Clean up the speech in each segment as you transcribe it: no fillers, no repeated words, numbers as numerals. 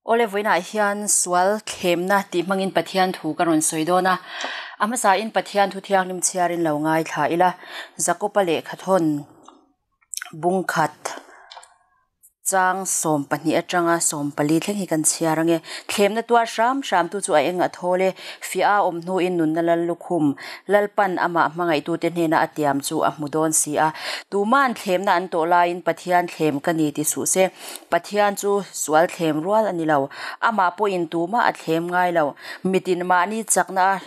Awle vawiinah hian sual thlemna tih hmangin Pathian thu ka rawn sawi dawn a, a hmasain Pathian thu thianghlim chhiarin lo ngaithla ila, Jakoba lehkhathawn bungkhat chang 12 atanga 14 thleng hi kan chhiar ange. Thlemna tuar hram hram tu chu a eng a thawl e, fiah a awm hnuin nunna lal lukhum Lalpan amah hmangaihtute hnena a tiam chu a hmu dawn si a. Tuma'n thlemna an tawh laiin Pathian thlem ka ni ti suh se. Pathian chu sual thlem rual a ni lo. Amah pawhin tumah a thlem ngai lo. Mitin mahni chakna a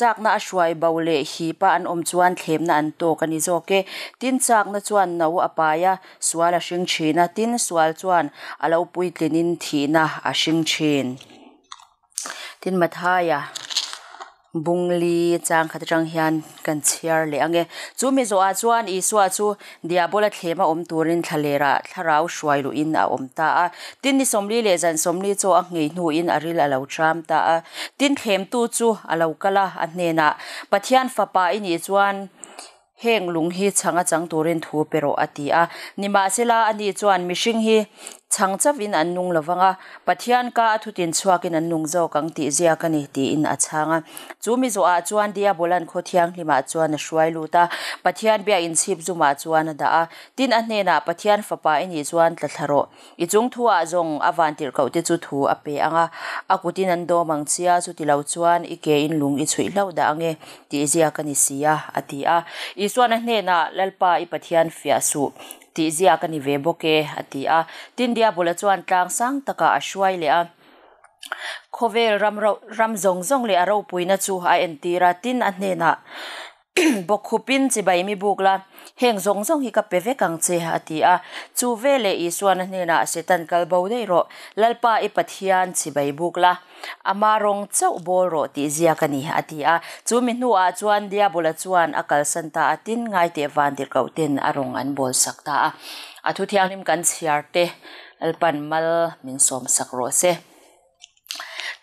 chakna a hruai bo leh hipa an awm chuan thlemna an tawk a ni zawk e. Tin, chakna chuan no a pai a, sual a hring thin a, tin, sual chuan a lo puitlinin thihna a hring thin. Tin, Mathaia bungli chang khat atang hian kan chhiar leh ang e. Chu mi zawhah chuan Isua chu Diabola thlema awm turin thlalerah thlarau hruai luhin a awm ta a. Tin, ni 40 leh zan 40 chaw a nghei hnuin a ril a lo tram ta a. Tin, thlemtu chu a lo kal a, a hnenah, Pathian Fapa i nih chuan Heng lung hi chhang a chang turin thu pe rawh a ti a. Nimahsela, ani chuan mihring hi chhang chauhin an nung lo vang a, Pathian ka a thutin chhuakin an nung zawk ang tih ziak a ni, tiin a chhang a. Chu mi zawhah chuan Diabolan khaw thianghlimah chuan a hruai lut a, Pathian bia inchhip zumah chuan a dah a. Tin, a hnenah, Pathian fapa i nih chuan tla thla rawh. I chung thuah zawng a van tirhkoh te chu thu a pe ang a, a kutin an dawm ang chia, chuti lo chuan i ke in lung i chhuih hlauh dah ang e, tih ziak a ni si a, a ti a. Isuan a hnenah, Lalpa i Pathian fiah suh, tih ziak a ni ve bawk e, a ti a. Tin, Diabola chuan tlang sang takah a hruai leh a, khawvel ram ram zawng zawng leh a ropuina chu a entir a, tin a hnenah, Bawkkhupin chibai mi buk la, heng zawng zawng hi ka pe vek ang che, a ti a. Chu veleh Isuan a hnenah, Setan kal bo daih rawh, Lalpa i Pathian chibai buk la, ama rawng chauh bawl rawh tih ziak a ni, a ti a. Chu mi hnuah chuan Diabola chuan a kalsan ta a, tin ngaiteh van tirhkoh ten a rawng an bawl sak ta a. A thu thianghlim kan chhiar te, Lalpan mal min sawm sak rawh se.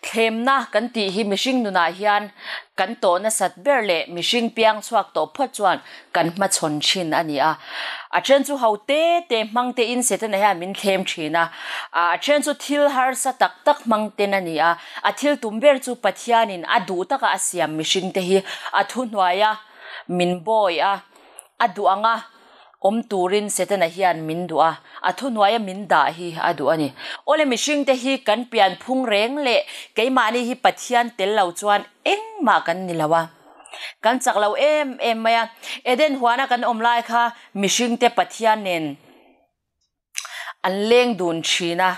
Thlemna kan tih hi mihring nunah hian kan tawh nasat ber leh mihring piang chhuak tawh phawt chuan kan hmachhawn thin a ni a. A then chu ho te te hmang tein Setana hian min thlem thin a, a then chu thil harsa tak tak hmang ten a ni a. A thil tum ber chu Pathianin a duh taka a siam mihring te hi a thuhnuai a, min bawi a, a duh ang a. Awm turin Setana hian min duh a, a thuhnuaia min dah hi a duh a ni. Awle mihringte hi kan pian phung reng leh keimahni hi Pathian tel lo chuan engmah kan ni lo a. Kan chak lo em em mai a. Eden huana kan awm lai kha mihringte Pathian nen an leng dun thin a.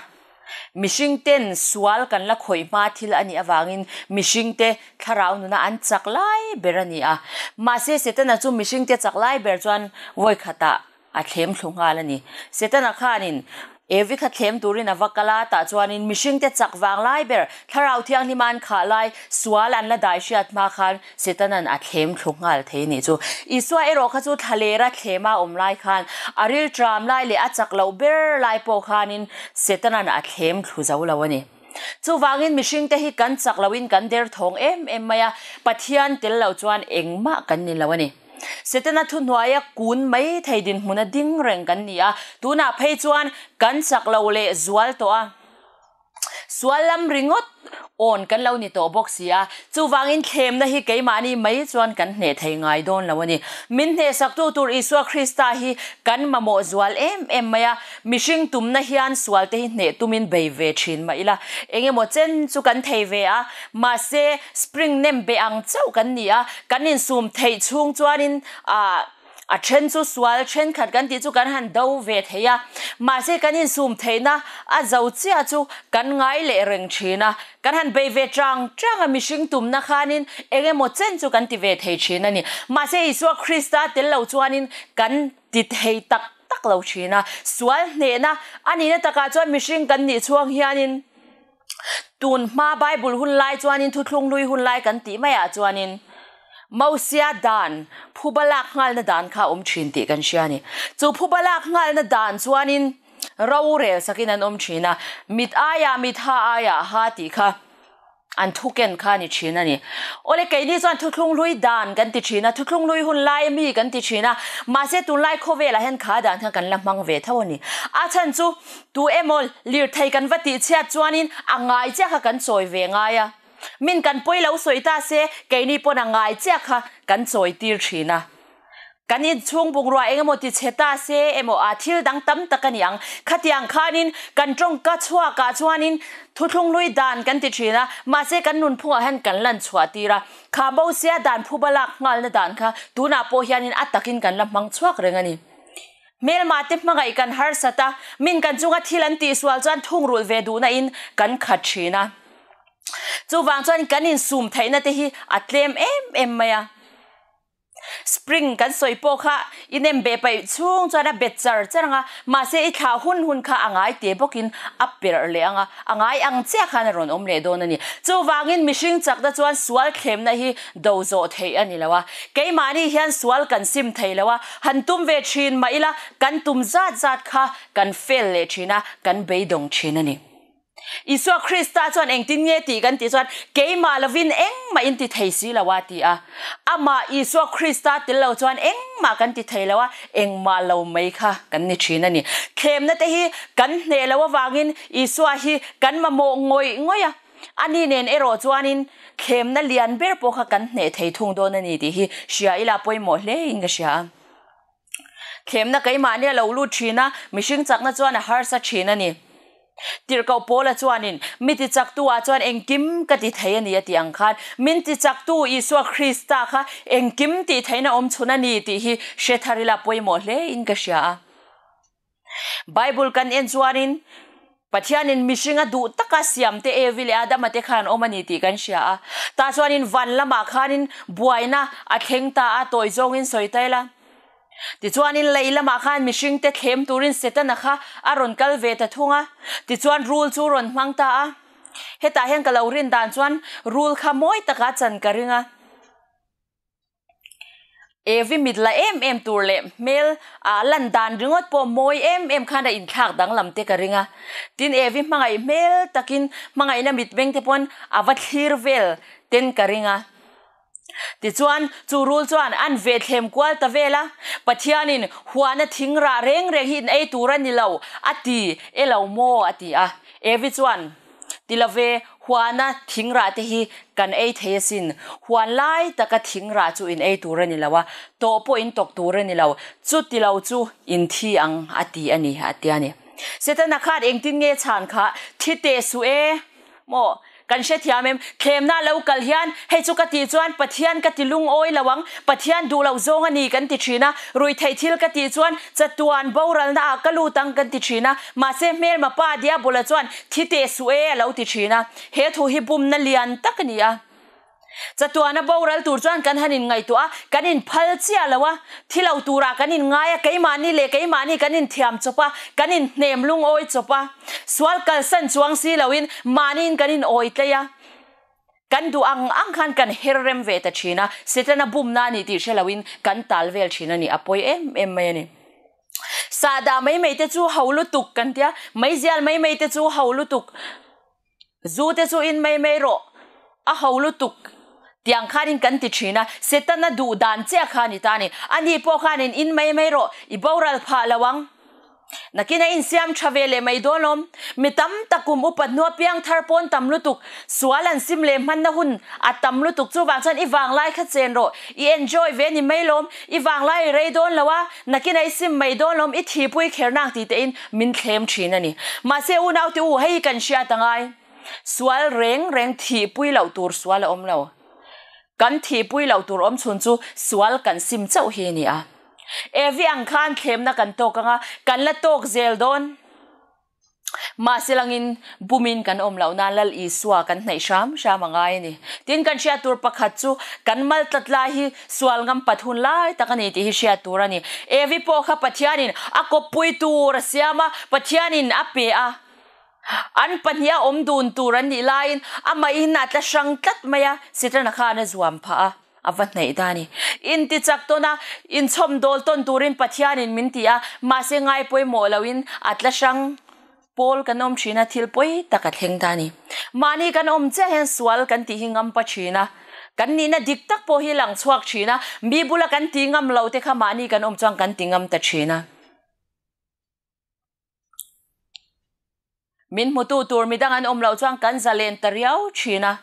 Mihring ten sual kan la khawih hma thil a nih avangin mihring te thlarau nuna an chak lai ber a ni a. Mahse Setana chu mihring te chak lai ber chuan vawi khatah a thlem thlu nghal a ni. Setana khanin Evi kha thlem turin a va kal a, tah chuanin mihring te chak vang lai ber thlarau thianghlima an khah lai sual an la dai hriat hma khan Setanan a thlem thlu nghal thei nih chu. Isua erawh kha chu thlalera thlema awm lai khan a rilṭam lai leh a chak loh ber lai pawh khanin Setanan a thlem thlu zo lo a ni. Chuvangin mihringte hi kan chak loin kan derthawng em em mai a, Pathian tel lo chuan engmah kan ni lo a ni. Setana thuhnuaia kun mai thei dinhmuna ding reng kan ni a, tunah phei chuan kan chak lo leh zual tawh a. Sual lam ringawt awn kan lo ni tawh bawk si a, chuvangin thlemna hi keimahni mai chuan kan hneh thei ngai dawn lo a ni. Min hnehsaktu tur Isua Krista hi kan mamawh zual em em mai a, mihring tumna hian sualte hi hneh tumin bei ve thin mah ila, eng emaw chen chu kan thei ve a, mahse spring nem be ang chauh kan ni a, kan insum theih chhung chuanin ah. A then chu sual thenkhat kan tih chu kan han do ve thei a, mahse kan insum theihna a zo chiah chu kan ngai leh reng thin a, kan han bei ve chang chang a, mihring tumna khanin eng emaw chen chu kan ti ve thei thin a ni. Mahse Isua Krista tel lo chuanin kan ti thei tak tak lo thin a, sual hnehna a nihna takah chuan mihring kan nih chhuang hianin Tun hma Bible hun lai chuanin thuthlung hlui hun lai kan tih maiah chuanin Mosia dan phuba lak nghalna dan kha a awm thin tih kan hria a ni. Chu phuba lak nghalna dan chuanin rorel sakin an awm thin a, mit aiah mit ha aiah ha tih kha. An thu ken kha a ni thin a ni. Awle keini chuan thuthlung hlui dan kan ti thin a, thuthlung hlui hun lai ami kan ti thin a, mahse tunlai khawvelah hian kha dan kha kan la hmang ve tho a ni. A chhan chu tu emaw lirthei kan va tih chhiat chuanin a ngai chiah kha kan chawi ve ngai a, min kan pawi lo sawi ta se keini pawn a ngai chiah kha kan chawi tir thin a. Kan inchhung bungrua eng emaw ti chhe ta se emaw a thil dang tam tak a ni ang. Khatiang khanin kan tawngka chhuakah chuanin thuthlung hlui dan kan ti thin a, mahse kan nunphungah hian kan lan chhuah tir a. Kha Mosia dan phuba lak nghalna dan kha tunah pawh hianin a takin kan la hmang chhuak reng a ni. Hmelmah te hmangaih kan harsat a, min kan chunga thil an tihsual chuan thungrulh ve duhna in kan khat thin a. Chuvang chuan kan insum theihna te hi a tlem em em mai a. Spring kan sawi pawh kha i nem beh paih chhung chuan a bet char char ang a, mahse i thlah hun hun kha a ngai te bawkin a perh leh ang a, a ngai ang chiah khan a rawn awm leh dawn a ni. Chuvangin mihring chakna chuan sual thlemna hi do zawh theih a ni lo a, keimahni hian sual kan sim thei lo a, han tum ve thin mah ila kan tum zat zat kha kan fail leh thin a, kan beidawng thin a ni. Isua Krista chuan engtin nge tih kan tih chuan, Keimah lovin engmah in ti thei si lo a, ti a. Amah Isua Krista tel lo chuan engmah kan ti thei lo a, engmah lo mai kha kan ni thin a ni. Thlemna te hi kan hneh lo avangin Isua hi kan mamawh ngawih ngawih a, ani nen erawh chuanin thlemna lian ber pawh kha kan hneh thei thung dawn a ni tih hi hria ila pawimawh hle in ka hria a. Thlemna keimahni a lo lut thin a, mihring chakna chuan a harsa thin a ni. Tirhkoh Paula chuanin, Mi tichaktu ah chuan engkim ka ti thei a ni a tih ang khan, min tichaktu Isua Krista kha engkim tih theihna awm chhun a ni tih hi hre thar ila pawimawh hle in ka hria a. Bible kan en chuanin Pathianin mihringa duh taka siamte Evi leh Adama te khan an awm a ni tih kan hria a. Tah chuanin van lamah khanin buaina a thleng ta a, tawi zawngin sawi ta ila. Tichuanin lei lamah khan mihringte thlem turin Setana kha a rawn kal ve ta thung a, tichuan rul chu rawn hmang ta a. Hetah hian ka lo rin dan chuan rul kha mawi taka chan ka ring a. Evi mit la em em tur leh hmel ah lan dan ringawt pawh mawi em em khan a inthlak danglam te ka ring a. Tin Evi hmangaih hmel takin hmangaihna mitmeng te pawn a va thlir vel ten ka ring a. Tichuan chu rul chuan an ve thlem kual ta vel a, Pathianin huana thing rah reng reng hi in ei tur a ni lo a ti e lo maw a ti a. Evi chuan. Ti lo ve, huana thing rah te hi kan ei thei asin. Huan lai taka thing rah chu in ei tur a ni lo a, tawh pawh in tawk tur a ni lo, chu ti lo chu in thi ang a ti a ni, a ti a ni. Setana khan engtin nge chhan kha thi teh suh e maw? Kan hrethiam em? Thlemna lo kal hian hei chu ka tih chuan Pathian ka ti lungawi lo ang, Pathian duh loh zawng a ni kan ti thin a, ruihtheih thil ka tih chuan chatuan boralna ah ka lut ang kan ti thin a, mahse hmelma pa Diabola chuan thi teh suh e a lo ti thin a, he thu hi bumna lian tak a ni a. Chatuana boral tur chuan kan han inngaihtuah a, kan inphal chiah lo a, thi lo turah kan inngai a, keimahni leh keimahni kan inthiam chawp a, kan inhnem lungawi chawp a, sual kalsan chuang si loin mahniin kan inawi tlei a, kan duh ang ang khan kan her rem ve ta thin a, Setana bumna a ni tih hre loin kan tal vel thin a ni, a pawi em em mai a ni. Sahdah mai mai te chu ho lutuk kan tia, meizial mai mai te chu ho lutuk. Zu te chu in mai mai rawh, a ho lutuk tiang khanin kan ti thin a, Setana duh dan chiah kha a ni ta a ni. Ani pawh khanin in mai mai rawh, i boral phah lo ang. Nakin a insiam tha ve leh mai dawn awm. Mi tam tak kum upat hnua piang thar pawn tam lutuk, sual an sim leh hmanna hun a tam lutuk chuvang chuan i vanglai kha chen rawh, i enjoy ve ni mai lawm, i vanglai i rei dawn lo a, Nakin a i sim mai dawn lawm, i thipui kher nang tih tein min thlem thin a ni. Mahse unau te u, hei hi kan hriat a ngai. Sual reng reng thihpui loh tur sual a awm lo. Kan thihpui loh tur awm chhun chu sual kan sim chauh hi a ni a. Evi ang khan thlemna kan tawk ang a, kan la tawk zel dawn. Mahse langin bumin kan awm loh nan Lal Isua kan hnaih hram hram a ngai a ni. Tin, kan hriat tur pakhat chu kan mal tlat lai hi sual ngam pat hun lai tak a ni tih hi hriat tur a ni. Evi pawh kha Pathianin a kawppui tur a siam a, Pathianin a pe a. An pahniha awm dun tur an nih laiin amahin a tla hrang tlat mai a, Setana khan a zuam phah a. A va hnaih ta a ni. Intichak tawn a, inchhawm dawl tawn turin Pathianin min ti a, mahse ngai pawimawh loin a tla hrang. Pawl kan awm thin a, thil pawi tak a thleng ta a ni. Mahni kan awm chiah hian sual kan tih hi ngam pa thin a, kan nihna dik tak pawh hi lang chhuak thin a, mi bula kan ti ngam lo te kha mahni kan awm chuan kan ti ngam ta thin a. Min hmutu tur midang an awm loh chuan kan zalen ta riau thin a.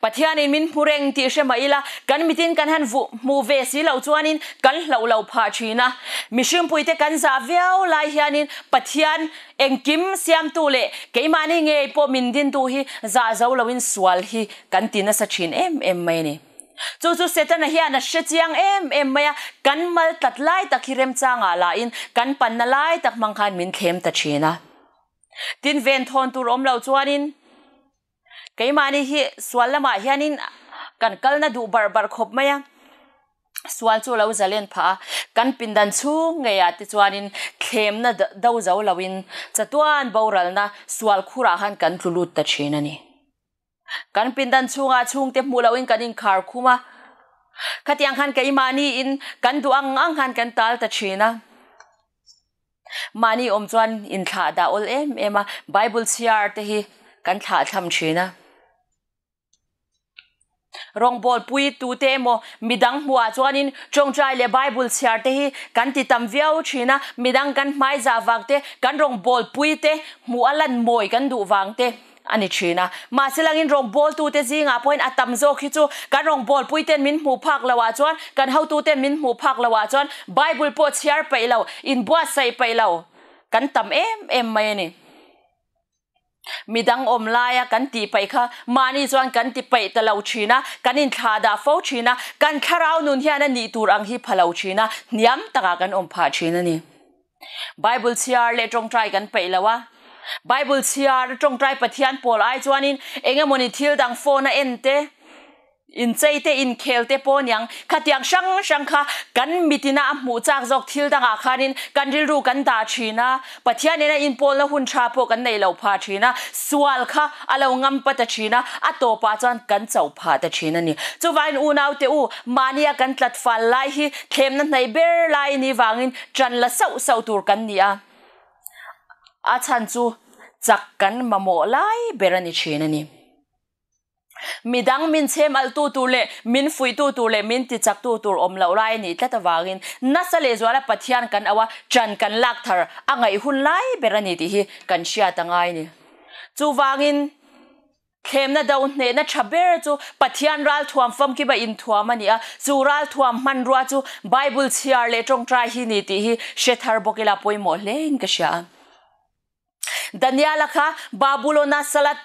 Pathianin min hmu reng tih hre mah ila, kan mitin kan han vuh hmu ve si loh chuanin kan hlauh lo phah thin a. Mihringpuite kan zah viau lai hianin Pathian engkim siamtu leh keimahni ngei pawh min dintu hi zah zo loin sual hi kan ti nasa thin em em mai a ni. Chu chu Setana hian a hre chiang em em mai a, kan mal tlat lai tak hi remchangah lahin kan panna lai tak hmang khan min thlem ta thin a. Tin ven thawn tur awm lo chuanin Keimahni hi sual lamah hianin kan kalna duh barh barh khawp mai a, sual chu lo zalen phah a, kan pindan chhung ngeiah te chuanin thlemna do zo loin chatuan boralna sual khurah khan kan tlu lut ta thin a ni. Kan pindan chhungah chhungte hmuh loin kan inkhar khum a, khatiang khan keimahni in kan duh ang ang khan kan tal ta thin a. Mahni awm chuan inthlah dah awl em em a, Bible chhiar te hi kan thlah thlam thin a. Rawngbâwl pui tute emaw midang hmuhah chuanin tawngtai leh Bible chhiar te hi kan ti tam viau thin a, midang kan hmaizah vang te, kan rawngbâwl pui te hmuh a lan mawi kan duh vang te a ni thin a. Mahse langin rawngbawltute zingah pawhin a tam zawk hi chu kan rawngbawlpuiten min hmuh phak loah chuan, kan hotuten min hmuh phak loah chuan Bible pawh chhiar peih lo, inbuatsaih peih lo kan tam em em mai a ni. Midang awm laia kan tih paih kha mahni chuan kan ti paih ta lo thin a, kan inthlahdah fo thin a, kan thlarau nun hian a nih tur ang hi pha lo thin a, hniam takah kan awm phah thin a ni. Bible chhiar leh tawngtai kan peih lo a. Bible chhiar tawngtai Pathian pawl ai chuanin engemawni thil dang phone a en te, inchei te, inkhel te pawh aniang. Khatiang hrang hrang kha kan mitina a hmuh chak zawk thil dangah khanin kan rilru kan dah thin a. Pathian ina inpawlna hun tha pawh kan neih loh phah thin a. Sual kha a lo ngam pa ta thin a, a tawpah chuan kan choh phah ta thin a ni. Chuvain unaute u, mahnia kan tlat fal lai hi thlemna hnaih ber lai ni vangin ṭan la sauh sauh tur kan ni a, a chhan chu chak kan mamawh lai ber a ni thin a ni. Midang min chhem altu tur leh min fuihtu tur leh min tichaktu tur awm loh lai a nih tlat avangin nasa lehzuala Pathian kan auh a, ṭan kan lak thar a ngaih hun lai ber a ni tih hi kan hriat a ngai a ni. Chuvangin thlemna do hnehna ṭha ber chu Pathian ralthuam famkima inthuam a ni a, chu ralthuam hmanrua chu Bible chhiar leh ṭawngṭai hi ni tih hi hre thar bawk ila pawimawh hlein ka hria a. Daniela kha Babulona salat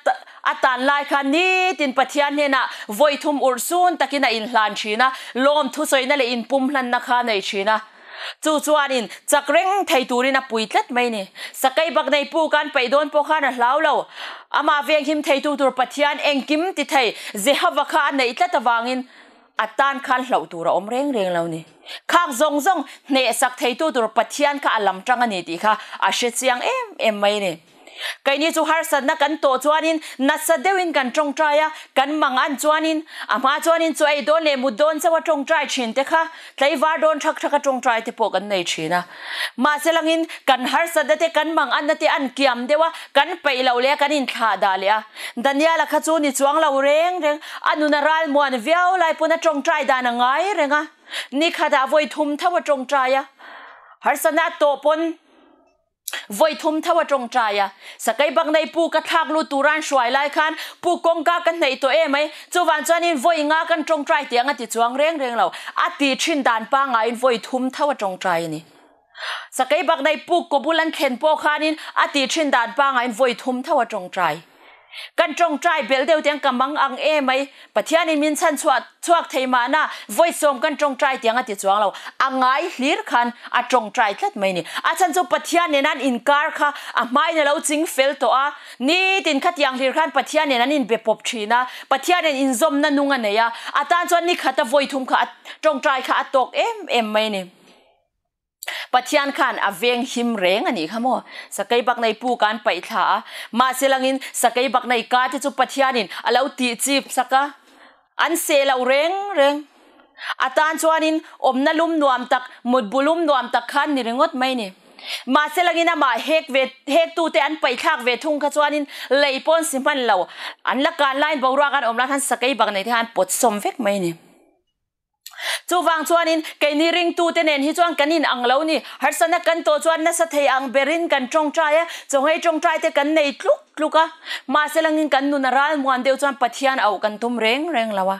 a tan lai khan nitin Pathian hnenah vawi thum urh sun takin a inhlan thin a, lawm thusawina leh inpumhlanna kha a nei thin a. Chu chuanin chak reng thei turin a pui tlat mai ni. Sakei bak nei pu kan peih dawn pawh khan a hlau lo. Amah venghim theitu tur Pathian engkim ti thei Jehova kha a neih tlat avangin A tan khan hlauh tur a awm reng reng lo ni. Khak zawng zawng hnehsak theitu tur Pathian kha a lam tang a ni tih kha a hre chiang em em mai a ni. Keini chu harsatna kan tawh chuanin nasa deuhin kan tawngtai a, kan mang an chuanin a hma chuanin chaw ei dawn leh mut dawn chauha tawngtai thin te kha tlaivar dawn thak thaka tawngtai te pawh kan nei thin a. Mahse langin kan harsatna te kan mang anna te an kiam deuh a, kan peih loh leh a kan inthlah dah leh a. Daniela kha chu ni chuang lo reng reng, a nun a ral muan viau lai pawn a tawngtai dan a ngai reng a, ni khatah vawi thum tho a tawngtai a, harsatna a tawh pawn vawi thum tho a tawngtai a, sakei bak nei pu ka thlak lut tura an hruai lai khan pu kawngka ka hneih tawh em ai, chuvang chuanin vawi nga kan tawngtai tih ang a ti chuang reng reng lo, a ti thin dan pangaiin vawi thum tho a tawngtai a ni. Sakei bak nei puk kaw bul an thlen pawh khanin a ti thin dan pangaiin vawi thum tho a tawngtai. Kan tawngtai belh deuh tiang ka mang ang em mai, Pathianin min chhan chhuah chhuak thei mahna vawi sawm kan tawngtai tiang a ti chuang lo, a ngai hlir khan a tawngtai tlat mai ni. A chhan chu Pathian nen an inkar kha a hmain a lo ching fel tawh a, nitin khatiang hlir khan Pathian nen an inbe pawp thin a, Pathian nen inzawmna nung a nei a, a tan chuan nikhata vawi thum kha a tawngtai kha a tawk em em mai ni. Pathian khan a veng him reng a nih kha maw? Sakei bak nei pu kan paih thla a, mahse langin sakei bak nei ka te chu Pathianin a lo tih chip sak a, an seh lo reng reng. A tan chuanin awmna lum nuam tak, mutbu lum nuam tak khan ni ringawt mai ni. Mahse langin amah hek ve hektute an paihthlak ve thung kha chuanin lei pawn si hman lo an la kan laiin boruak an awm lai khan sakei bak nei te khan an pawt sawm vek mai a ni. Chuvang chuanin keini ringtute nen hi chuan kan in ang lo ni. Harsatna kan tawh chuan nasa thei ang berin kan tawngtai a, chawnghei tawngtai te kan nei tluk tluk a. Mahse langin kan nun a ral muan deuh chuan Pathian auh kan tum reng reng lo a.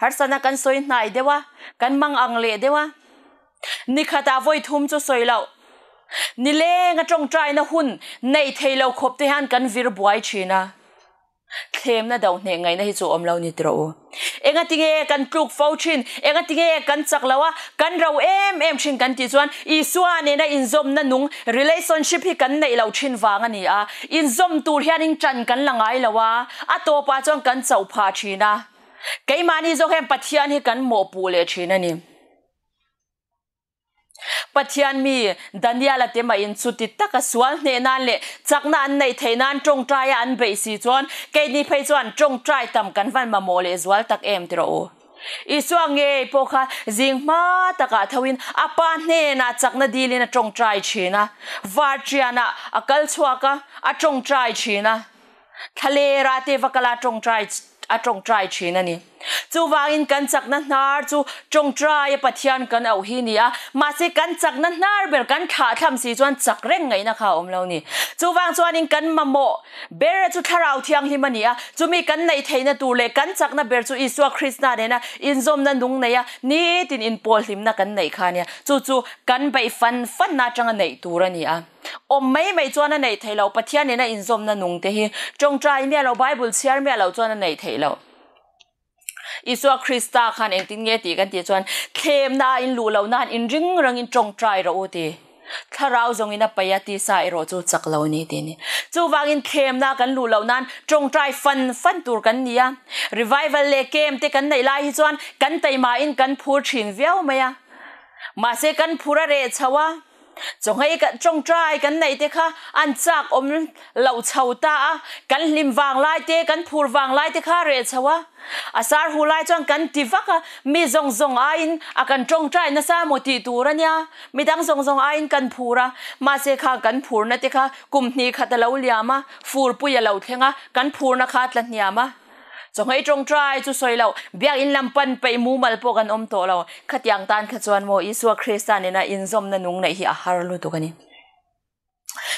Harsatna kan sawi hnai deuh a, kan mang ang leh deuh a. Nikhatah vawi thum chu sawi loh. Nileng a tawngtaina hun neih thei lo khawp te hian kan vir buai thin a. Thlemna do hneh ngaihna hi chu awm lo ni tiraw u. Engatinge kan tluk fo thin, engatinge kan chak lo a, kan ro em em thin kan tih chuan Isua nena inzawmna nung, relationship, hi kan neih lo thin vang a ni a. Inzawm tur hianin ṭan kan la ngai lo a, a tawpah chuan kan chauh phah thin a. Keimahni zawk hian Pathian hi kan mawhpuh leh thin a ni. Pathian mi Daniela te mah in chuti taka sual hneh nan leh chakna an neih theih nan tawngtaia an beih si chuan keini phei chuan tawngtai tam kan van mamawh leh zual tak em ti rawh u. Isua ngei pawh kha zing hma takah thoin a pa hnenah chakna dilin a tawngtai thin a, varṭianah a kal chhuak a, a tawngtai thin a. Thlalera te va kala tawngtai a tawngtai thin a ni. Chuvangin kan chakna hnar chu tawngtai a Pathian kan auh hi ni a, mahse kan chakna hnar ber kan thlah thlam si chuan chak reng ngaihna kha a awm lo ni. Chuvang chuanin kan mamawh ber chu Thlarau Thianghlim a ni a, chumi kan neih theihna tur leh kan chakna ber chu Isua Krista nena inzawmna nung neia nitin inpawl hlimna kan neih kha a nia. Chu chu kan beih fan fanna atanga neih tur a ni a. Awm mai mai chuan a neih theih loh, Pathian in a inzawmna nung te hi tawngtai miah lo, Bible chhiar miah loh chuan a neih theih loh. Isua Krista khan engtin nge tih kan tih chuan thlemna a in luh loh nan in ring rangin tawngtai rawh u ti. Thlarau zawng in a paih a, tisa erawh chu chak lo ni ti ni. Chuvangin thlemna kan luh loh nan tawngtai fan fan tur kan ni a. Revival leh camp te kan neih lai hi chuan kan taima in kan phur thin viau mai a. Mahse kan phur a reh chho a. Chawhmei kan tawngtai kan neih te kha an chak awm lo chho ta a, kan hlim vang lai te, kan phur vang lai te kha reh chho a. A sar hu lai chuan kan ti vak a, mi zawng zawng aiin a kan tawngtai nasa maw tih tur a nia, mi dang zawng zawng aiin kan phur a, mahse kha kan phurna te kha kum hnih khat a lo liam a, furpui a lo thleng a, kan phurna kha a tla hniam a. Chawhmei tawngtai chu sawi lo, biakinn lam pan peih mumal pawh kan awm tawh lo. Khatiang tan kha chuan maw Isua Krista nena inzawmna nung neih hi a har lutuk a ni.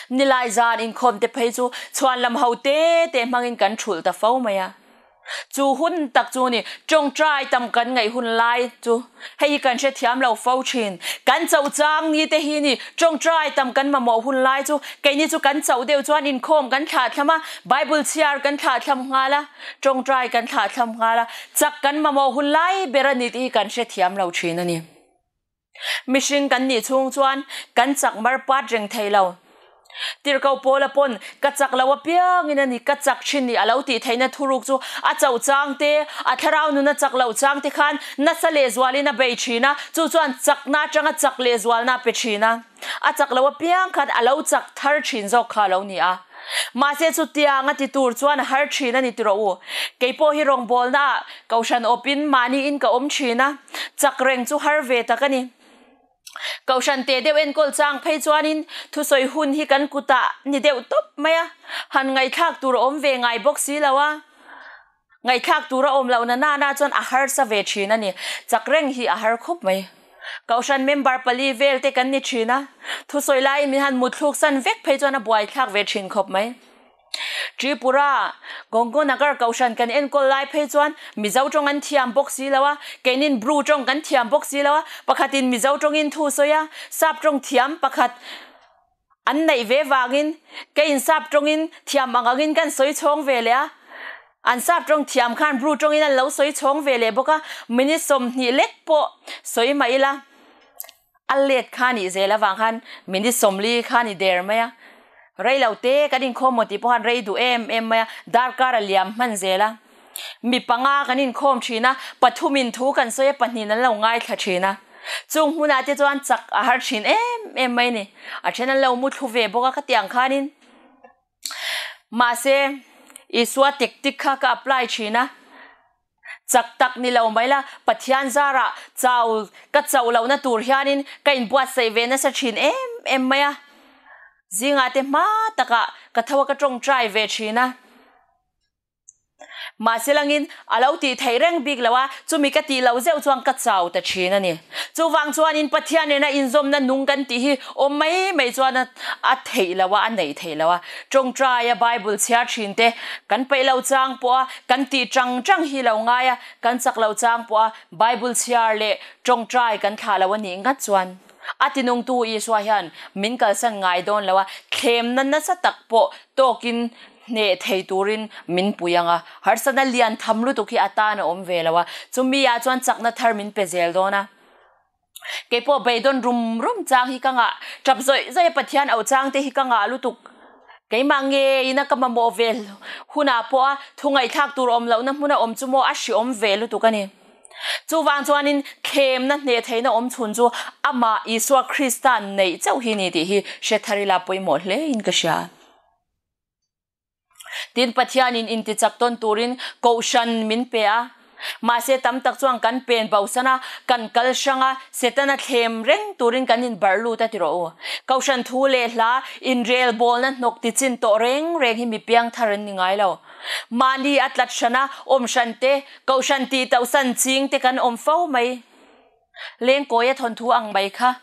Nilai zan inkhawm te phei chu chhuan lam ho te te hmangin kan thulh ta fo mai a. Chu hun tak chu ni, tawngtai tam kan ngaih hun lai chu hei hi kan hrethiam lo fo thin. Kan chauh chang ni te hi ni, tawngtai tam kan mamawh hun lai chu keini chu kan chauh deuh chuan inkhawm kan thlah thlam a, Bible chhiar kan thlah thlam nghal a, tawngtai kan thlah thlam nghal a, chak kan mamawh hun lai ber a ni tih hi kan hrethiam lo thin a ni. Mihring kan nih chhung chuan kan chak mar pat reng thei lo. Tirhkoh Paula pawn ka chak lo apiangin a ni, ka chak thin ni a lo tih theihna thuruk chu a chauh chang te, a thlarau nuna chak loh chang te khan nasa lehzualin a bei thin a, chu chuan chakna atanga chak lehzualna a pe thin a. A chak lo apiang khan a lo chak thar thin zawk kha a lo ni a. Mahse chutiang a ti tur chuan a har thin a ni ti rawh u. Kei pawh hi rawngbawlna ah Kohhran awpin mahni in ka awm thin a, chak reng chu har ve tak a ni. Kohhran teh deuh enkawl chang phei chuanin thusawi hun hi kan kutah ni deuh tawp mai a, han ngaihthlak tur a awm ve ngai bawk si lo a. Ngaihthlak tur a awm loh na nana chuan a harsa ve thin a ni. Chak reng hi a har khawp mai. Kohhran member pali vel te kan ni thin a, thusawi laiin min han mutthluk san vek phei chuan a buaithlak ve thin khawp mai. Tripura, Gongonagar Kohhran kan enkawl lai phei chuan Mizo tawng an thiam bawk si lo a, keinin Bru tawng kan thiam bawk si lo a, pakhatin Mizo tawngin thu sawi a, Sap tawng thiam pakhat an neih ve vangin keiin Sap tawngin thiam ang angin kan sawi chhawng ve leh a, an Sap tawng thiam khan Bru tawngin an lo sawi chhawng ve leh bawk a, minute 20 lek pawh sawi mah ila A let kha nih zel avang khan minute 40 kha ni der mai a, rei lo te kan inkhawm maw tih pawh khan rei duh em em mai a, darkar a liam hman zel a. Mi panga kan inkhawm thin a, pathumin thu kan sawi a, pahnihin an lo ngaithla thin a. Chung hmunah te chuan chak a har thin em em mai a ni. A then an lo mu thlu ve bawk a khatiang khanin. Mahse, Isua tactic kha ka apply thin a. Chak tak ni lo mai la, Pathian zarah chau ka chauh lohna tur hianin ka inbuatsaih ve nasa thin em em mai a. Zingah te hma takah ka tho a ka tawngtai ve thin a. Mahse langin a lo tih theih reng bik lo a, chumi ka tih loh zeuh chuan ka chau ta thin a ni. Chuvang chuanin Pathian nena inzawmna nung kan tih hi awm mai mai chuan a theih lo a, a neih theih lo a. Tawngtaia Bible chhiar thin te kan peih lo chang pawh a, kan tih chang chang hi lo ngai a, kan chak lo chang pawh a Bible chhiar leh tawngtai kan thlah lo a nih ngat chuan a tinungtu Isua hian min kalsan ngai dawn lo a, thlemna nasa tak pawh tawkin hneh thei turin min pui ang a, harsatna lian tham lutuk hi a tan a awm ve lo a, chumi ah chuan chakna thar min pe zel dawn a. Keipawh beidawn rum rum chang hi ka ngah, tap zawih zawih a Pathian auh chang te hi ka ngah lutuk. Keimah ngeiin a ka mamawh ve hunah pawh a thu ngaihthlak tur awm lohna hmuna awm chu maw a hriawm ve lutuk a ni. Chuvang chuanin thlemna hneh theihna awm chhun chu amah Isua Krista neih chauh hi ni tih hi hre thar ila pawimawh hle in ka hria. Tin, Pathianin intichak tawn turin Kohhran min pe a. Mahse, tam tak chuan kan pen bosan a, kan kal hrang a, Setana thlem reng turin kan inbarh lut a ti rawh u. Kohhran thu leh hla inrelbawlna hnawk ti chin tawh reng reng hi mi piangthar an ni ngai lo. Mahni a tlat hran a, awm hran te, Kohhran tih tauhsan ching te kan awm fo mai. Lengkawia thawnthu ang mai kha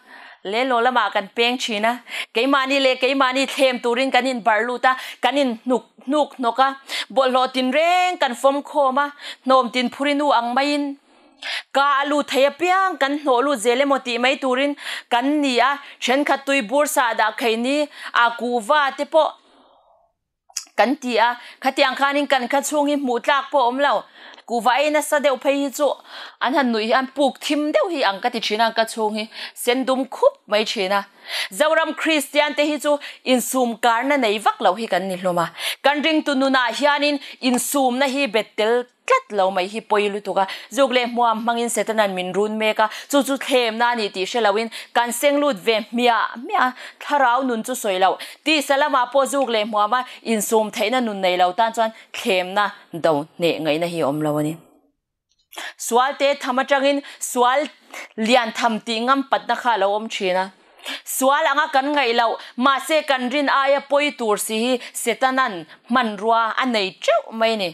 Lelaw lamah kan peng thin a, keimahni leh keimahni thlem turin kan inbarh lut a, kan inhnuk hnuk hnawk a, bawlhhlawh tinreng kan fawm khawm a, hnawm tin phuri nu ang maiin ka a lut thei apiang kan hnawh lut zel emaw tih mai turin kan ni a, thenkhat tui bur sah dah kheih ni a kuhva te pawh Kan ti a, khatiang khanin kan kha chhung hi hmuh tlak pawh a awm lo. Kuhva ei nasa deuh phei hi chu an han nuih hian puk thim deuh hi ang ka ti thin a, ka chhung hi sen dum khup mai thin a. Zoram Kristian te hi chu insum karna nei vak lo hi kan ni hlawm a. Kan ringtu nunah hianin insumna hi bet tel tlat lo mai hi pawi lutuk a, zuk leh hmuam hmangin Setana'n min run mek a, chu chu thlemna a ni tih hre loin kan seng lut ve hmiah hmiah a, thlarau nun chu sawi loh. Tisa lamah pawh zuk leh hmuama insum theihna nun nei lo tan chuan thlemna do hneh ngaihna hi a awm lo a ni. Sual te tham atangin sual lian tham tih ngam patna kha a lo awm thin a. Sual anga kan ngaih loh, mahse kan rin aia pawi tur si hi Setana'n hmanrua a nei teuh mai a ni.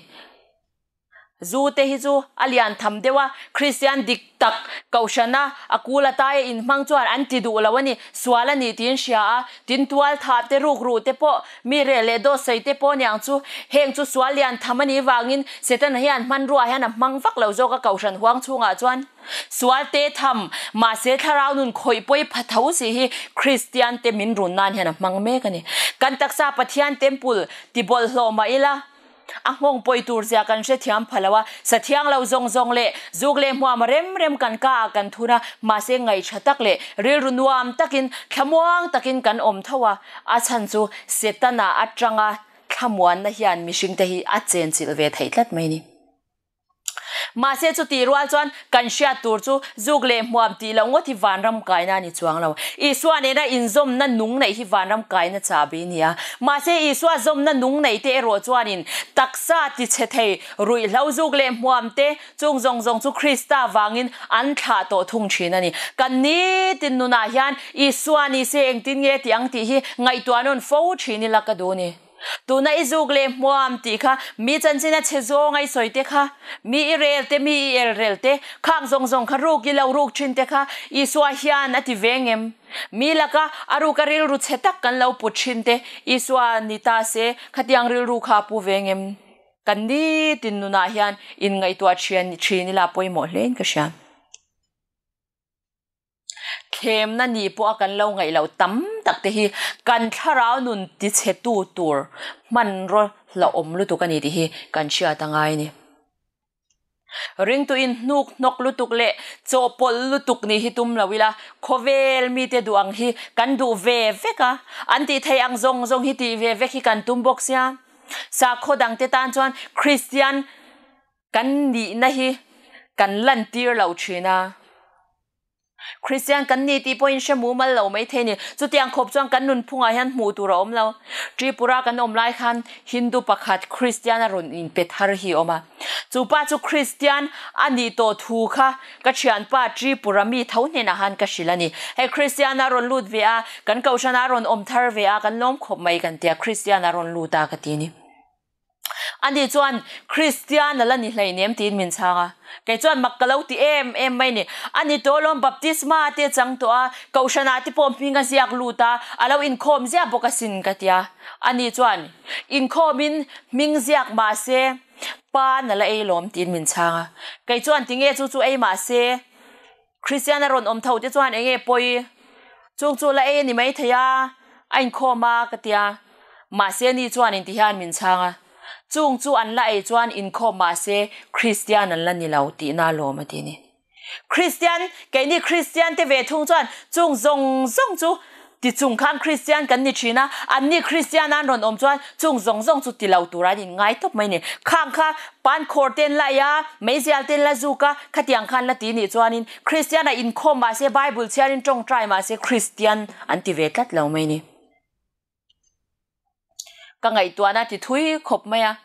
Zu te hi chu a lian tham deuh a, Kristian dik tak Kohhrana a kul ataia inhmang chuan an ti duh lo a ni, sual a ni tiin hria a, tin tual thah te ruk ruh te pawh mi reh leh dawt sawi te pawh niang chu, heng chu sual lian tham a nih vangin Setana hian hmanrua hian a hmang vak lo zawk a Kohhran huang chhungah chuan sual te tham, mahse thlarau nun khawih pawi pha tho si hi Kristian te min run nan hian a hmang mek a ni. Kan taksa Pathian temple ti bawlhhlawh mah ila, A nghawng pawi tur zia kan hrethiam pha lo a, sathiang lo zawng zawng leh zuk leh hmuam rem rem kan ka ah kan thun a, mahse ngaihṭha tak leh rilru nuam takin thlamuang takin kan awm tho a, a chhan chu Setana aṭanga thlamuanna hian mihringte hi a chenchilh ve theih tlat mai ni. Mahse chutih rual chuan kan hriat tur chu zuk leh hmuam tih loh ngawt hi vanram kaina a ni chuang lo. Isua nena inzawmna nung neih hi vanram kaina chahbi a ni a. Mahse Isua zawmna nung neih te erawh chuanin taksa tichhe thei ruihhlo zuk leh hmuam te chung zawng zawng chu Krista vangin an thlah tawh thung thin a ni. Kan nitin nunah hian Isua ni se engtin nge tih ang tih hi ngaihtuah nawn fo thin ila ka duh a ni. Tuna i zuk leh hmuam tih kha mi chanchin a chhe zawng a i sawi te kha, mi i rel te, mi i el rel te, khang zawng zawng kha ruk i lo ruk thin te kha Isua hian a ti ve ngem? Mi laka a ruk a rilru chhe tak kan lo put thin te Isua ni ta se khatiang rilru kha a pu ve ngem? Kan nitin nunah hian inngaihtuah thian thin ila pawimawh hle in ka hria. Thlemna ni pawha kan lo ngaih loh tam tak te hi kan thlarau nun tichhetu tur hmanraw hlauhawm lutuk a ni tih hi kan hriat a ngai a ni. Ringtuin hnuk hnawk lutuk leh chawhpawlh lutuk nih hi tum lo ila, khawvel mite duh ang hi kan duh ve vek a, an tih theih ang zawng zawng hi tih ve vek hi kan tum bawk sia. Sakhaw dangte tan chuan Kristian kan nihna hi kan lantir lo thin a. Kristian kan ni tih pawhin hre mumal lo mai thei ni. Chutiang khawp chuan kan nunphungah hian hmuh tur a awm lo. Tripura kan awm lai khan Hindu pakhat Kristian a rawn inpe thar hi a awm a. Chu pa chu Kristian a nih tawh thu kha ka thianpa Tripura mi tho hnenah khan ka hrilh a ni. Hei Kristian a rawn lut ve a, kan kohhran a rawn awm thar ve a, kan lawm khawp mai kan tia Kristian a rawn lut a ka ti a ni. Ani chuan Kristian a la ni hleinem tiin min chhang a. Kei chuan mak ka lo ti em em mai ni. Ani tawlawm baptisma te chang tawh a, kohhranah te pawh hming a ziak lut a, a lo inkhawm ziah bawk asin ka ti a. Ani chuan inkhawmin hming ziak mah se pan a la ei lawm tiin min chhang a. Kei chuan tinge chu chu ei mah se Kristian a rawn awm tho te chuan enge pawi? Chung chu la ei a ni mai thei a, a inkhawm a ka ti a. Mahse ni chuan inti hian min chhang a, chung chu an la ei chuan inkhawm mahse Kristian an la ni lo tihna alawm a ti ni. Kristian, keini Kristian te ve thung chuan chung zawng zawng chu Ti chung khan Kristian kan ni thin a, anni Kristian an rawn awm chuan chung zawng zawng chu ti lo tur an inngai tawp mai ni. Khang kha pan khawr ten la ei a, meizial ten la zuk a, khatiang khan la ti nih chuanin Kristian a inkhawm mahse Bible chhiarin tawngtai mahse Kristian an ti ve tlat lo mai ni. Ka ngaihtuahna ti thui khawp mai a,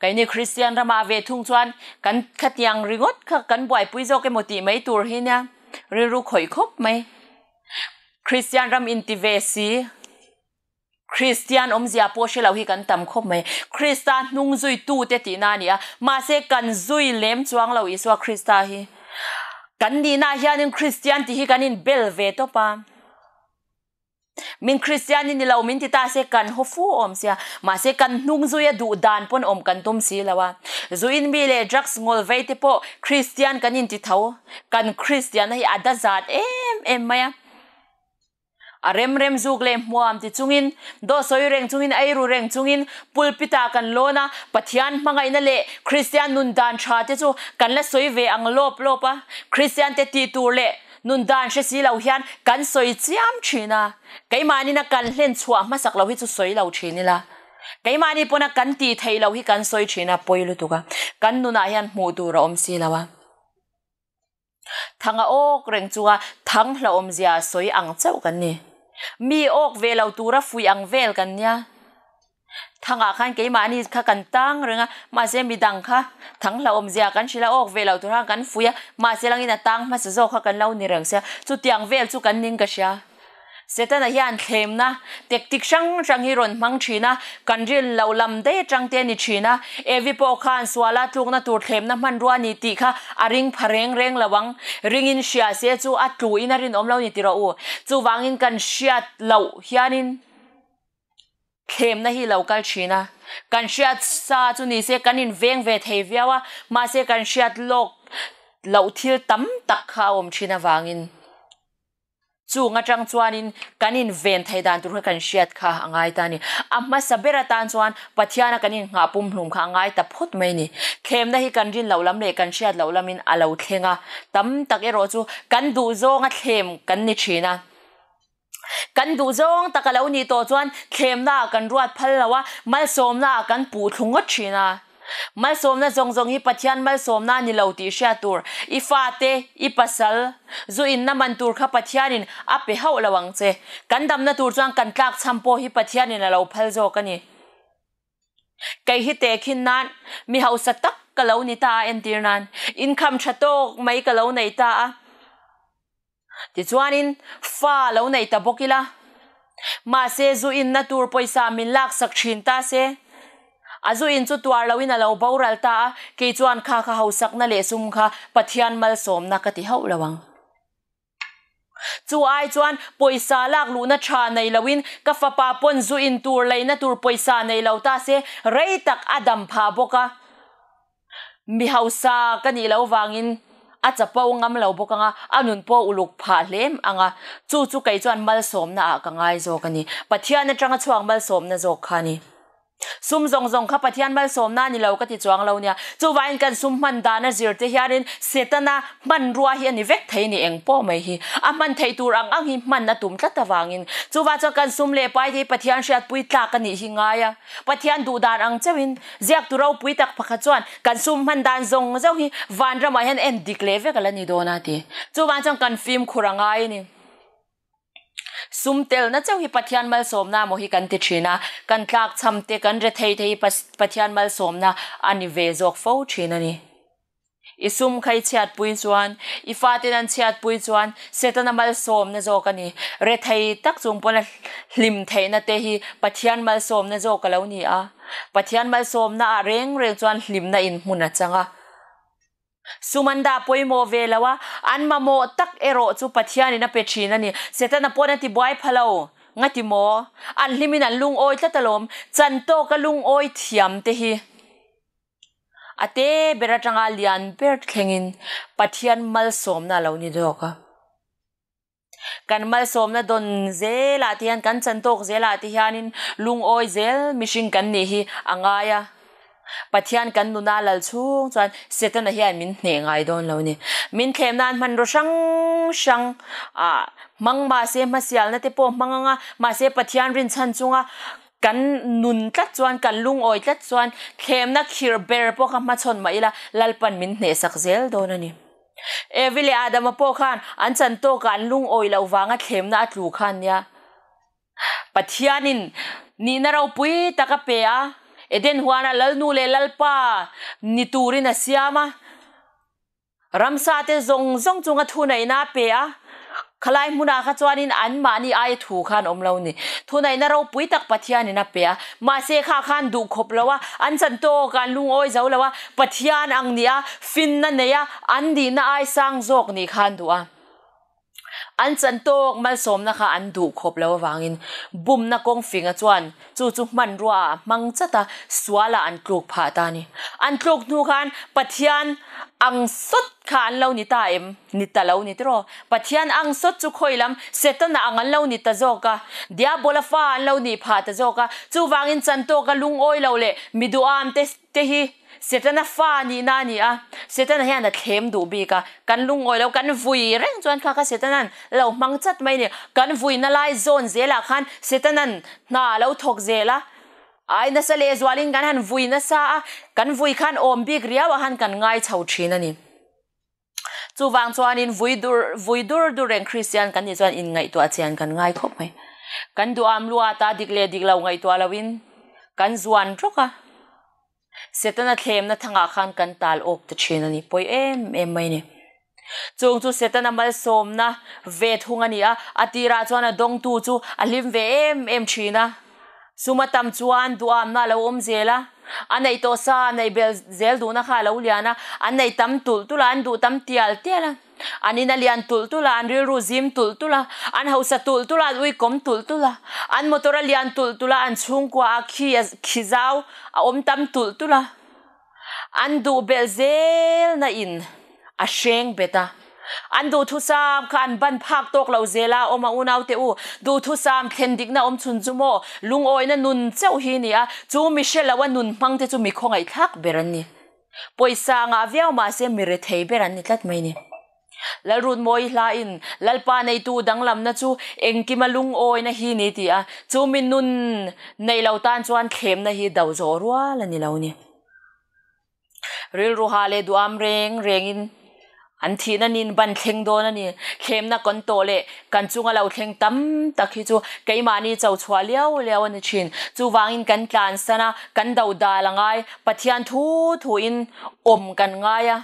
keini Kristian ramah ve thung chuan kan khatiang ringawt kha kan buaipui zawk emaw tih mai tur hi nia rilru khawih khawp mai. Kristian ram inti ve si, Kristian awmzia pawh hre lo hi kan tam khawp mai. Krista hnung zui tute tihna a ni a, mahse kan zui lem chuang lo Isua Krista hi. Kan nihna hianin Kristian tih hi kan inbel ve tawp a. Min Kristian i ni lo min ti ta se kan haw fu awm sia, mahse kan hnung zuia duh dan pawn awm kan tum si lo a. Zuin mi leh drugs ngawl vei te pawh Kristian kan inti tho, kan Kristianna hi a da zat em em mai a. A rem rem zuk leh hmuam ti chungin, dawh sawi reng chungin, eiru reng chungin pulpit ah kan lawn a, Pathian hmangaihna leh Kristian nun dan tha te chu kan la sawi ve ang lawp lawp a, Kristian te tih tur leh Nun dan hre si lo hian kan sawi chiam thin a, keimahnin a kan hlen chhuah hmasak lo hi chu sawi lo thin ila, keimahni pawn a kan tih theih loh hi kan sawi thin a, pawi lutuk a, kan nunah hian hmuh tur a awm si lo a. Thanga awk reng chunga thang hlauhawmzia sawi ang chauh kan ni. Mi awk ve lo tura fuih ang vel kan nia. Thangah khan keimahni kha kan tang reng a, mahse midang kha thang hlauhawmzia kan hrilh a, awk ve lo tur khan kan fuih a, mahse langin a tang hmasa zawk kha kan lo ni reng sia, chutiang vel chu kan ning ka hria. Setana hian thlemna tactic hrang hrang hi rawn hmang thin a, kan rin loh lam daih atang te a ni thin a, Evi pawh khan suala tlukna tur thlemna hmanrua a ni tih kha a ring pha reng reng lo ang, ringin hria se chu a tlu in a rinawm lo ni ti rawh u. Chuvangin kan hriat loh hianin. Thlemna hi lo kal thin a, kan hriat sa chu ni se kan inveng ve thei viau a, mahse kan hriat lawk loh thil tam tak kha a awm thin avangin chung atang chuanin kan inven thei dan tur kha kan hriat kha a ngai ta a ni. A hmasa ber atan chuan Pathiana kan innghah pumhlum kha a ngai ta phawt mai a ni. Thlemna hi kan rin loh lam leh kan hriat loh lamin a lo thleng a, tam tak erawh chu kan duhzawnga thlem kan ni thin a. Kan duh zawng tak a lo nih tawh chuan thlemna ah kan ruat phal lo a, malsawmna ah kan puh thlu ngawt thin a. Malsawmna zawng zawng hi Pathian malsawmna a ni lo tih hriat tur. I fate, i pasal, zu inna man tur kha Pathianin a pe hauh lo ang che. Kan damna tur chuan kan tlak chham pawh hi Pathianin a lo phal zawk a ni. Kei hi tehkhin nan mi hausa tak ka lo ni ta a entir nan income tha tawk mai ka lo nei ta a. Tichuanin, fa lo nei ta bawk ila. Mahse, zu inna tur pawisa min laksak thin ta se. A zu in chu tuar loin a lo boral ta a, kei chuan kha kha hausakna leh sum kha Pathian malsawmna ka ti hauh lo ang. Chu ai chuan pawisa lak luhna tha nei loin ka fapa pawn zu in tur leina tur pawisa nei lo ta se, rei tak a dam phah bawk a. Mi hausa ka nih loh vangin a chapo ngam lo bawk ang a, a nun pawh uluk phah hlem ang a, chu chu kei chuan malsawmna ah ka ngai zawk a ni. Pathian atanga chhuak malsawmna zawk kha a ni. Sum zawng zawng kha Pathian malsawmna a ni lo ka ti chuang lo nia. Chuvangin kan sum hman dan a zir te hianin Setana hmanrua hi a ni vek thei ni eng pawh mai hi. A hman theih tur ang ang hi hman a tum tlat avangin. Chuvang chuan kan sum leh pai te hi Pathian hriatpui tlak a nih hi ngai a. Pathian duh dan ang chauhin ziaktu ropui tak pakhat chuan kan sum hman dan zawng zawng hi vanramah hian en dik leh vek a la ni dawn a ti. Chuvang chuan kan fimkhur a ngai a ni. Sum telna chauh hi Pathian malsawmna maw hi kan ti thin a, kan tlakchham te, kan rethei te hi Pathian malsawmna a ni ve zawk fo thin a ni. I sum kha i chhiatpui chuan, i faten an chhiatpui chuan Setana malsawmna zawk a ni. Rethei tak chung pawn a hlim theihna te hi Pathian malsawmna zawk a lo ni a. Pathian malsawmna ah reng reng chuan hlimna in hmun a chang a. Sum an dah pawimawh ve lo a, an mamawh tak erawh chu Pathianin a pe thin a ni. Setana pawn a ti buai pha lo. Ngati maw? An hlimin an lungawi tlat alawm. Chan tawka lungawi thiam te hi a te ber atanga lian ber thlengin Pathian malsawmna a lo ni zawk a. Kan malsawmna dawn zelah te hian, kan chan tawk zelah te hianin lungawi zel mihring kan nih hi a ngai a. Pathian kan nuna lal chhung chuan Setana hian min hneh ngai dawn lo ni. Min thlem nan hmanraw hrang hrang ah hmang mahse hmasialna te pawh hmang anga mahse Pathian rinchhan chunga kan nun tlat chuan kan lungawi tlat chuan thlemna khirh ber pawh kha hmachhawn mah ila Lalpan min hnehsak zel dawn a ni. Evi leh Adama pawh khan an chan tawkah an lungawi loh vanga thlemna a tlu khan nia. Pathianin nihna ropui tak a pe a, Eden huana Lalnu leh Lalpa ni turin a siam a, ramsa te zawng zawng chunga thuneihna a pe a, Khalai hmunah kha chuanin anmahni aia thu khan awm lo ni. Thuneihna ropui tak Pathianin a pe a. Mahse kha khan duh khawp lo a, an chan tawk a, an lungawi zo lo a, Pathian ang nih a, finna nei a, an nihna ai sang zawk nih kha an duh a. An chan tawk malsawmna kha an duh khawp lo avangin bumna kawng finga chuan chu chu hmanrua ah a hmang chat a, sualah an tluk phah ta a ni. An tluk hnu khan Pathian ang sawt kha an lo ni ta em? Ni ta lo ni tiraw? Pathian ang sawt chu khawi lam Setana ang an lo ni ta zawk a, Diabola fa an lo nih phah ta zawk a, chuvangin chantawka lungawi lo leh mi duham te te hi Setana fa nihna a ni a, Setana hian a thlem duh bik a, kan lungawi lo, kan vui reng chuan kha kha Setana'n lo hmang chat mai a ni. Kan vuina lai zawn zelah khan Setana'n hna a lo thawk zel a, ai nasa lehzualin kan han vui nasa a, kan vui khan awm bik riau ah han kan ngai chho thin a ni. Chuvang chuanin vui dur vui dur dur reng Kristian kan nih chuan inngaihtuah chian kan ngai khawp mai. Kan duham lua ta dik leh dik lo ngaihtuah loin kan zuan rawk a, Setana thlemna thangah khan kan tal awk ta thin a ni, pawi em em mai a ni. Chung chu Setana malsawmna ve thung a ni a, a tirah chuan a dawngtu chu a hlim ve em em thin a. Sum a tam chuan duhamna a lo awm zel a, a neih tawh sa a neih bel zel duhna kha a lo lian a, an neih tam tulh tulh a, an duh tam tial tial a, an in a lian tulh tulh a, an rilru zim tulh tulh a, an hausa tulh tulh a, an uikawm tulh tulh a, an motor a lian tulh tulh a, an chhungkua a khi a khi zau a awm tam tulh tulh a. An duh belh zelna in a hreng bet a. An duhthusam kha an ban phak tawk lo zel a, awm a unaute u, duhthusam thlen dikna awm chhun chu maw lungawina nun chauh hi ni a, chu mi hre lo a nun hmang te chu mi khawngaihthlak ber an ni. Pawisa ngah viau mahse mi rethei ber an ni tlat mai ni. Lalrutmawi hlain Lalpa neitu danglamna chu engkima lungawina hi ni ti a, chu mi nun nei lo tan chuan thlemna hi do zawh rual a ni lo ni. Rilru ha leh duham reng rengin an thihna nin ban thleng dawn a ni. Thlemna kawn tawh leh kan chunga lo thleng tam tak hi chu keimahni cho chhuah liau liau a ni thin. Chuvangin kan tlansan a, kan do dal a ngai, Pathian thu thuin awm kan ngai a.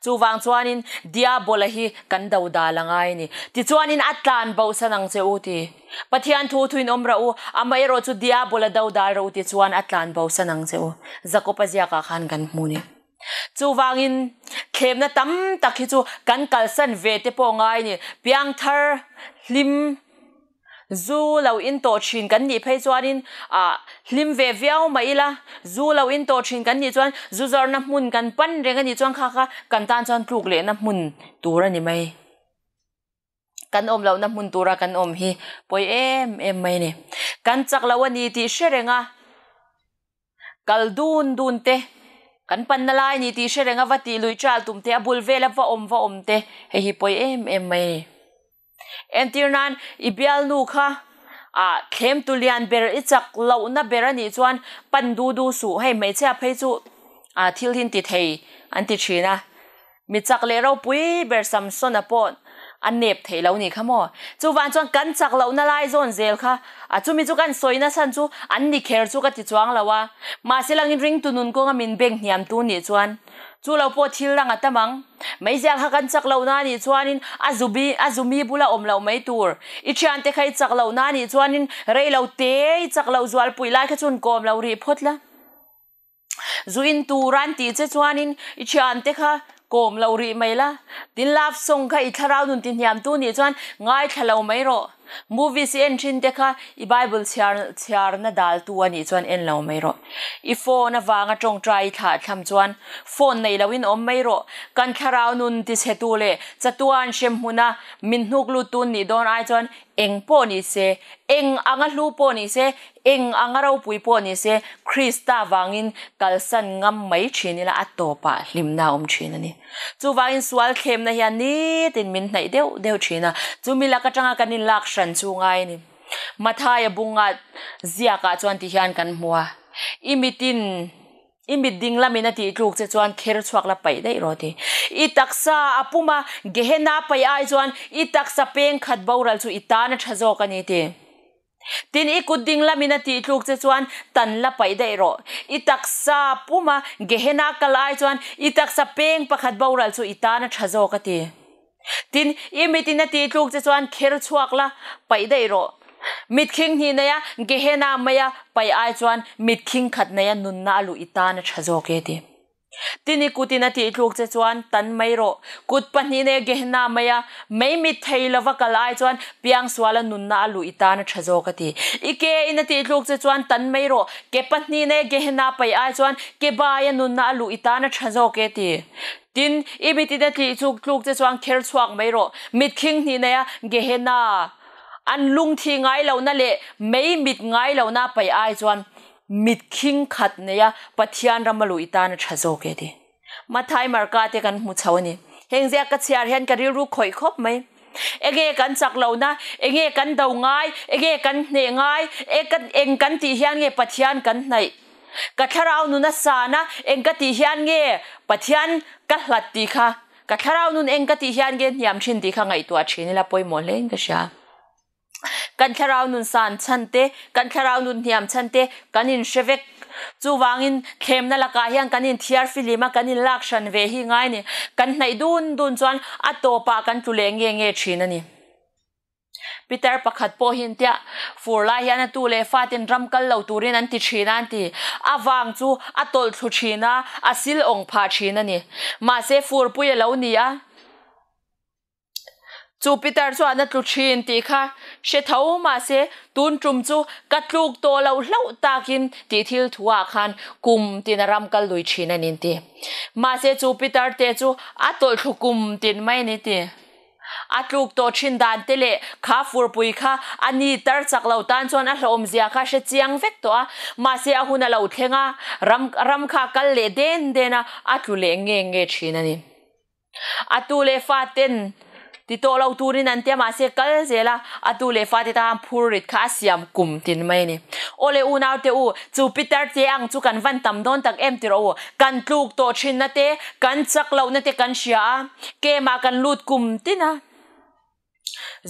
Chuvang chuanin Diabola hi kan do dal a ngai a ni. Tichuanin a tlan bohsan ang che u ti. Pathian thu thuin awm rah u, amaherawh chu Diabola do dal rah u ti chuan a tlan bohsan ang che u. Jakob-a ziakah khan kan hmu ni. Chuvangin thlemna tam tak hi chu kan kalsan ve te pawh ngai a ni. Piangthar hlim. Zu lo in tawh thin kan nih phei chuanin ah hlim ve viau mai ila, zu lo in tawh thin kan nih chuan zu zawrhna hmun kan pan reng a nih chuan kha kha kan tan chuan tluk lehna hmun tur a ni mai. Kan awm lohna hmun tura kan awm hi pawi em em mai a ni. Kan chak lo a ni tih hre reng a, kal dun dun te, kan panna lai a ni tih hre reng a va tih lui chal tum te, a bul vela va awm va awm te, hei hi pawi em em mai a ni. Entir nan, i bialnu kha ah thlem tu lian ber i chak lohna ber a nih chuan pan du du suh, hei hmeichhia phei chu ah thil hi an ti thei an ti thin a. Mi chak leh ropui ber Samsona pawh a nep theih lo nih kha maw? Chuvang chuan kan chak lohna lai zawn zel kha a chumi chu kan sawi nasan chu an ni kher chu ka ti chuang lo a. Mahse langin ringtu nun kawnga min beng hniam tu nih chuan chu lo pawh thil dang a tam ang. Meizial kha kan chak lohna nih chuanin a zubi a zumi bula awm loh mai tur. I thiante kha i chak lohna nih chuanin rei lo te i chak loh zualpui lai kha chun kawm lo rih phawt la. Zu in tur an tih che chuanin i thiante kha kawm lo rih mai la, tin love song kha i thlarau nun ti hniam tu nih chuan ngaithla lo mai rawh. Movies i en thin te kha i Bible chhiar chhiarna dal tu a nih chuan en lo mai rawh. I phone avanga tawngtai i thlah thlam chuan phone nei lo in awm mai rawh. Kan thlarau nun ti chhe tu leh chatuan hrem hmuna min hnuk lut tu nih dawn ai chuan eng pawh ni se, eng anga hlu pawh ni se, Eng anga ropui pawh ni se, Krista vangin kalsan ngam mai thin ila a tawpah hlimna a awm thin a ni. Chuvangin sual thlemna hian nitin min hnaih deuh deuh thin a, chumi lak atanga kan inlak hran chu ngai a ni. Mathaia bunga ziakah chuan ti hian kan hmu a, I mitin, i mit ding lamin a tih tluk che chuan kher chhuak la paih daih rawh ti. I taksa a pum a, Gehenna paih ai chuan i taksa peng khat boral chu i tan a tha zawk a ni ti. Tin, i kut ding lamin a tih tluk che chuan tan la paih daih rawh. I taksa puma Gehenna kal ai chuan i taksa peng pakhat boral chu i tan a tha zawk a ti. Tin, i mitin a tih tluk che chuan kher chhuak la paih daih rawh. Mit khing hnih neia Gehenna maia paih ai chuan mit khing khat neia nunna a luh i tan a tha zawk e ti. Tini kutin a tih tluk che chuan tan mai rawh. Kut pahnih nei Gehenna mai a, mei mit thei lova kal ai chuan piangsuala nunna a luh i tan a tha zawk a ti. I ke in a tih tluk che chuan tan mai rawh. Ke pahnih nei Gehenna paih ai chuan ke baia nunna a luh i tan a tha zawk e ti. Tin, i mitin a tih tluk tluk che chuan kher chhuak mai rawh. Mit khing hnih neia Gehenna an lungthi ngai lohna leh mei mit ngai lohna paih ai chuan Mit khing khat nei a Pathian ram a luh i tan a tha zawk e ti. Mathai Marka te kan hmu chho a ni. Heng ziak ka chhiar hian ka rilru khawih khawp mai. Enge kan chak lohna, enge kan do ngai, enge kan hneh ngai, e ka eng kan tih hian nge Pathian kan hnaih. Ka thlarau nun a san a, eng ka tih hian nge Pathian ka hlat tih kha, ka thlarau nun eng ka tih hian nge hniam thin tih kha ngaihtuah thin ila pawimawh hle in ka hria. Kan thlarau nun san chhan te, kan thlarau nun hniam chhan te kan inhre vek. Chuvangin thlemna lakah hian kan inthiar filim a, kan inlak hran ve hi ngai a ni. Kan hnaih dun dun chuan a tawpah kan tlu leh nge nge thin a ni. Peter pakhat pawh hi intia fur lai hian a tu leh faten ram kal lo turin an ti thin a an ti. A vang chu a tawlh thlu thin a, a sil awng phah thin a ni. Mahse furpui a lo ni a. Chu Peter chuan a tlu thin tih kha hre tho mahse tun tum chu ka tluk tawh loh hlauh takin tih thil thu ah khan kum tin a ram kal lui thin a ni ti. Mahse chu Peter te chu a tawlh thlu kum tin mai a ni ti. A tluk tawh thin dan te leh kha furpui kha a ni tar chak lo tan chuan a hlawm zia kha hre chiang vek tawh a, mahse a hun a lo thleng a, ram ram kha a kal leh den den a, a tlu leh nge nge thin a ni. A tu leh fa ten ti tawh lo turin an tia mahse kal zel a, a tu leh fa te tan phur rit kha a siam kum tin mai a ni. Aw le unau te u, chu Peter te ang chu kan van tam dawn tak em ti rawh u, kan tluk tawh thinna te, kan chak lohna te kan hria a, kemah kan lut kum tin a.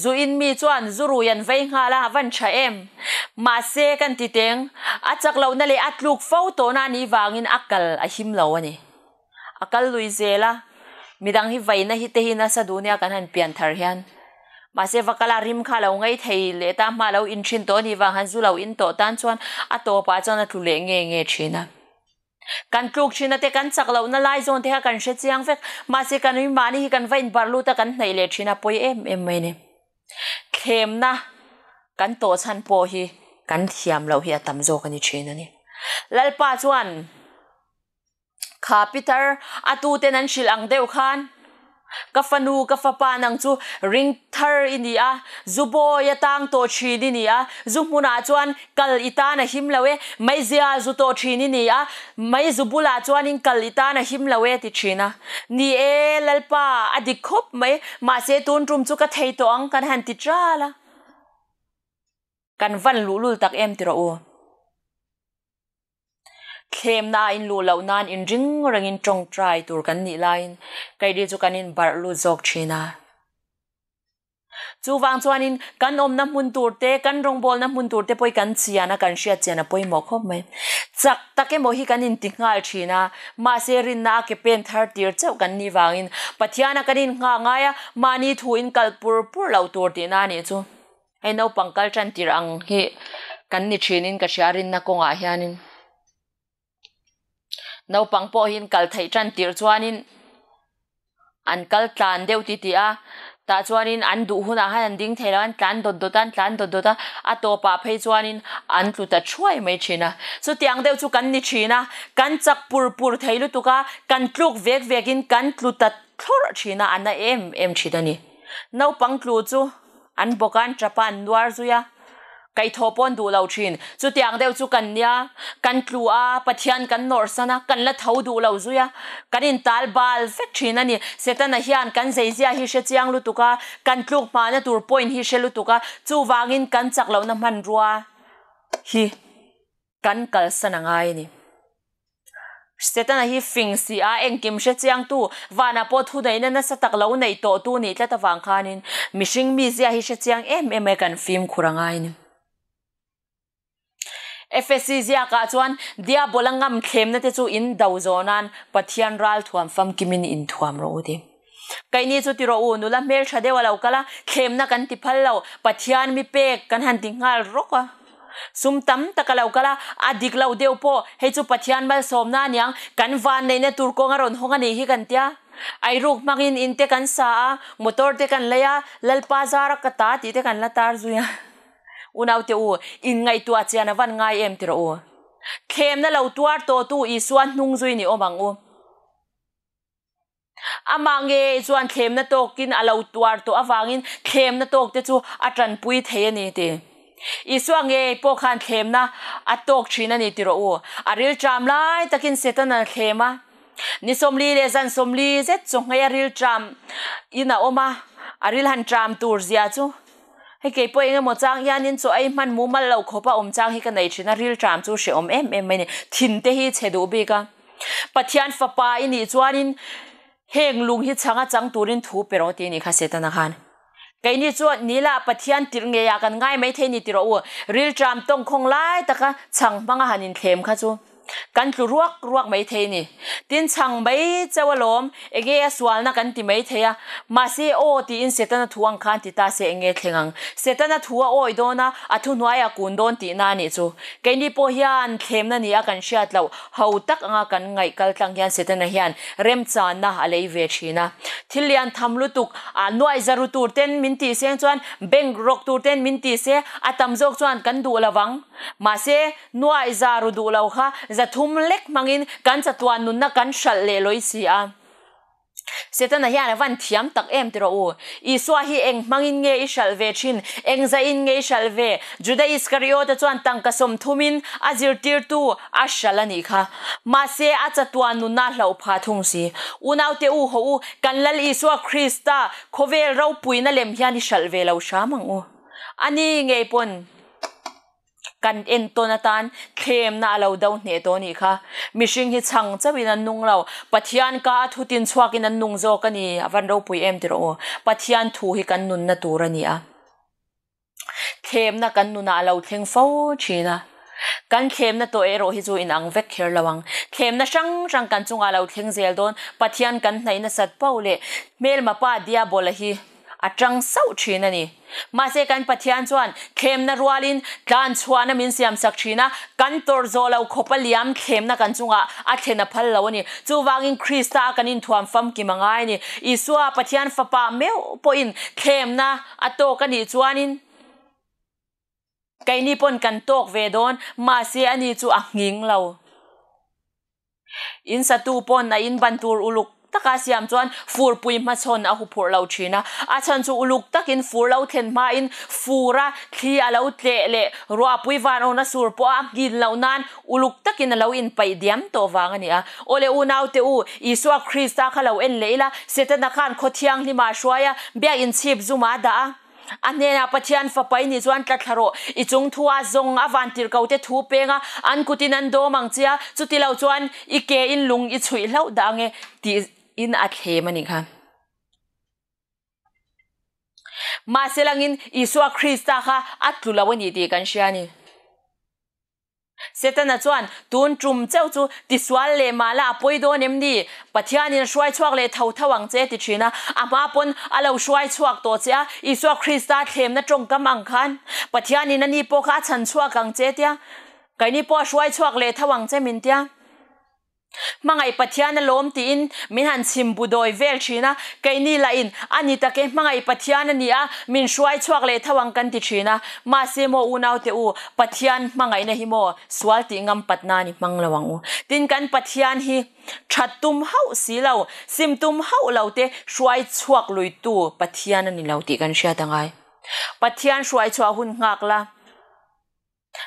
Zu in mi chuan zu rui an vei nghal a, van tha em? Mahse kan ti teng, a chak lohna leh a tluk fo tawhna a nih vangin a kal a him lo a ni. A kal lui zel a, midang hi vaina hi te hi nasa duh nia kan han pian thar hian. Mahse va kala rim kha lo ngei thei leh ta hma lo in thin tawh a nih vang han zu lo in tawh tan chuan a tawpah chuan a tlu leh nge nge thin a. Kan tluk thin a te kan chak lohna lai zawn te kha kan hre chiang vek. Mahse kan ui mahni hi kan va inbarh lut a kan hnaih leh thin a pawi em em mai a ni. Thlemna kan tawh chhan pawh hi kan thiam loh hi a tam zawk a ni thin a ni. Lalpa chuan kha Peter a tuten an hrilh ang deuh khan. Ka fanu, ka fapa nang chu ring thar i ni a, zu bawi a tang tawh thin i ni a, zu hmunah chuan kal i tan a him lo e, meizia zu tawh thin i ni a, mei zu bulah chuanin kal i tan a him lo e ti thin a. Ni e, Lalpa, a dik khawp mai, mahse tun tum chu ka thei tawh ang kan han ti tral a. Kan van luhlul tak em ti rawh u. Thlemna a inluh loh nan inring rengin tawngtai tur kan nih laiin keini chu kan inbarh lut zawk thin a. Chuvang chuanin kan awmna hmun tur te, kan rawngbawlna hmun tur te pawh hi kan chian a, kan hriat chian a pawimawh khawp mai. Chak tak emaw hi kan inti nghal thin a, mahse rinna a ke pen thar tir chauh kan nih vangin Pathiana kan innghah ngai a, mahni thu in kal pur pur loh tur tihna a nih chu. Hei naupang kal tan tir ang hi kan ni thinin ka hria rinna kawngah hianin naupang pawh hian kal theih tan tir chuanin an kal tlan deuh ti tih a tah chuanin an duh hunah khan an ding thei lo an tlan dawt dawt a an tlan dawt dawt a a tawpah phei chuanin an tlu ta thuai mai thin a chutiang deuh chu kan ni thin a kan chak pur pur thei lutuk a kan tluk vek vekin kan tlu ta thlawrh thin a a na em em thin a ni naupang tlu chu. An bawk a, an tap a, an nuar zui a, kaihthawh pawh an duh lo thin. Chutiang deuh chu kan nia, kan tlu a, Pathian kan nawrhsan a, kan la tho duh lo zui a, kan intal bal vek thin a ni. Setana hian kan zeizia hi hre chiang lutuk a, kan tluk hmahna tur point hi hre lutuk a, chuvangin kan chak lohna hmanrua hi Kan kalsan a ngai a ni. Setana hi fing si a, engkim hre chiangtu, vanah pawh thuneihna nasa tak lo neih tawhtu nih tlat avang khanin mihring mizia hi hre chiang em em mai kan fimkhur a ngai a ni. Efesi ziakah chuan Diabola ngam thlemna te chu in do zawh nan Pathian ral thuam famkimin in thuam rawh u ti. Keini chu ti rawh u, nula hmeltha deuh a lo kal a, thlemna kan ti phal lo, Pathian mi pek kan han ti nghal rawk a. Sum tam tak a lo kal a, a dik lo deuh pawh, hei chu Pathian malsawmna aniang, kan vanneihna tur kawng a rawn hawng a nih hi kan tia. Eiruk hmangin in te kan sa a, motor te kan lei a, Lalpa zara ka ta tih te kan la tar zui a. Unaute u, inngaihtuah chian a van ngai em ti rawh u. Thlemna lo tuar tawhtu Isua hnung zui ni awm ang u. Amah ngei chuan thlemna tawkin a lo tuar tawh avangin thlemna tawkte chu a tanpui thei a ni ti. Isua ngei pawh khan thlemna a tawk thin a ni ti rawh u. A rilṭam lai takin Setana a thlem a. Ni 40 leh zan 40 zet chu nghei a rilṭam in a awm a, a ril han ṭam tur zia chu hei kei pawh engemaw chang hianin chaw ei hman mumal lo khawpa awm chang hi ka nei thin a, rilṭam chu hrehawm em em mai a ni. Thin te hi chhe duh bik a. Pathian fapa i nih chuanin heng lung hi chhanga chang turin thu pe rawh tih a nih kha Setana khan. Keini chuan nila Pathian tirh ngeiah kan ngai mai thei ni ti rawh u. Rilṭam tawngkhawng lai taka chhang hmanga han inthlem kha chu kan tlu ruak ruak mai thei ni. Tin chhang mai chauh alawm enge a sualna kan ti mai thei a. Mahse aw tiin Setana thu ang khan ti ta se enge thleng ang. Setana thu a awi dawn a, a thuhnuaiah kun dawn tihna a nih chu. Keini pawh hian thlemna ni a kan hriat loh Ho tak anga kan ngaih kal tlang hian Setana hian remchanna a lei ve thin a. Thil lian tham lutuk a nuai zaru tur ten min tih seng chuan bank rawk tur ten min tih se a tam zawk chuan kan duh lo vang. Mahse, nuai zaru duh lo kha zathum lek hmangin kan chatuan nunna kan hralh leh lawi si a. Setana hian a van thiam tak em ti rawh u. Isua hi eng hmangin nge i hralh ve thin? Eng zaiin nge i hralh ve? Juda Iskariota chuan tangka sawmthumin a zirtirtu a hralh a nih kha. Mahse, a chatuan nunna a hlauh phah thung si. Unaute u haw u, kan Lal Isua Krista khawvel ropuina lem hian i hralh ve lo hram ang u. A ni ngei pawn. Kan entawn atan thlemna a lo do hneh tawh anih kha. Mihring hi chhang chauhin an nung lo. Pathian ka a thutin chhuakin an nung zawk a ni. A van ropui em ti rawh u. Pathian thu hi kan nunna tur a ni a. Thlemna kan nunah a lo thleng fo thin a. Kan thlemna tawh erawh hi chu inang vek kher lo ang. Thlemna hrang hrang kan chungah a lo thleng zel dawn. Pathian kan hnaih nasat pauh leh hmelma pa Diabola hi a tang sauh thin a ni. Mahse kan Pathian chuan thlemna rualin tlan chhuahna min siamsak thin a, kan tawrh zawh lo khawpa liam thlemna kan chungah a thlen a phal lo a ni. Chuvangin Krista a kan inthuam famkim a ngai a ni. Isua Pathian Fapa meuh pawhin thlemna a tawk a nih chuanin keini pawn kan tawk ve dawn, mahse ani chu a nghing lo. In satu pawn a in ban tur uluk taka siam chuan furpui hmachhawn a huphurh lo thin a. A chhan chu uluk takin fur lo thlen hmain fura thli a lo tleh leh ruahpui van awna sur pawh a nghin loh nan uluk takin a lo inpaih diam tawh vang a ni a. Awle unaute u, Isua Krista kha lo en leh ila, Setana khan khaw thianghlim ah hruai a, biakinn chhip zum ah dah a. A hnenah Pathian fapa i nih chuan tla thla rawh, i chung thu ah zawng a van tirh ko te thu peng a, an kutin an dawm ang che a, chuti lo chuan i ke in lung i chhuih hlauh dah ange tih in a thlem a nih kha. Mahse langin Isua Krista kha a tlu lo a ni tih kan hria a ni. Setana chuan, Tun tum chauh chu tisual leh mahla a pawi dawn em ni? Pathianin hruai chhuak leh tho tho ang che ti thin a, a hma pawn a lo hruai chhuak tawh che a, Isua Krista thlemna tawngkam ang khan Pathianin ani pawh kha a chhan chhuak ang che tia, keini pawh a hruai chhuak leh tho ang che min tia. Hmangaih Pathian a lawm tiin min han chhim bu dawi vel thin a, keini lahin a ni tak e, hmangaih Pathian a ni a, min hruai chhuak leh tho ang kan ti thin a. Mahse maw unaute u, Pathian hmangaihna hi maw sual tih ngam patna ni hmang lo ang u. Tin kan Pathian hi that tum hauh si lo, sim tum hauh lo te hruai chhuak luitu Pathian a ni lo tih kan hriat angai. Pathian hruai chhuah hun nghak la.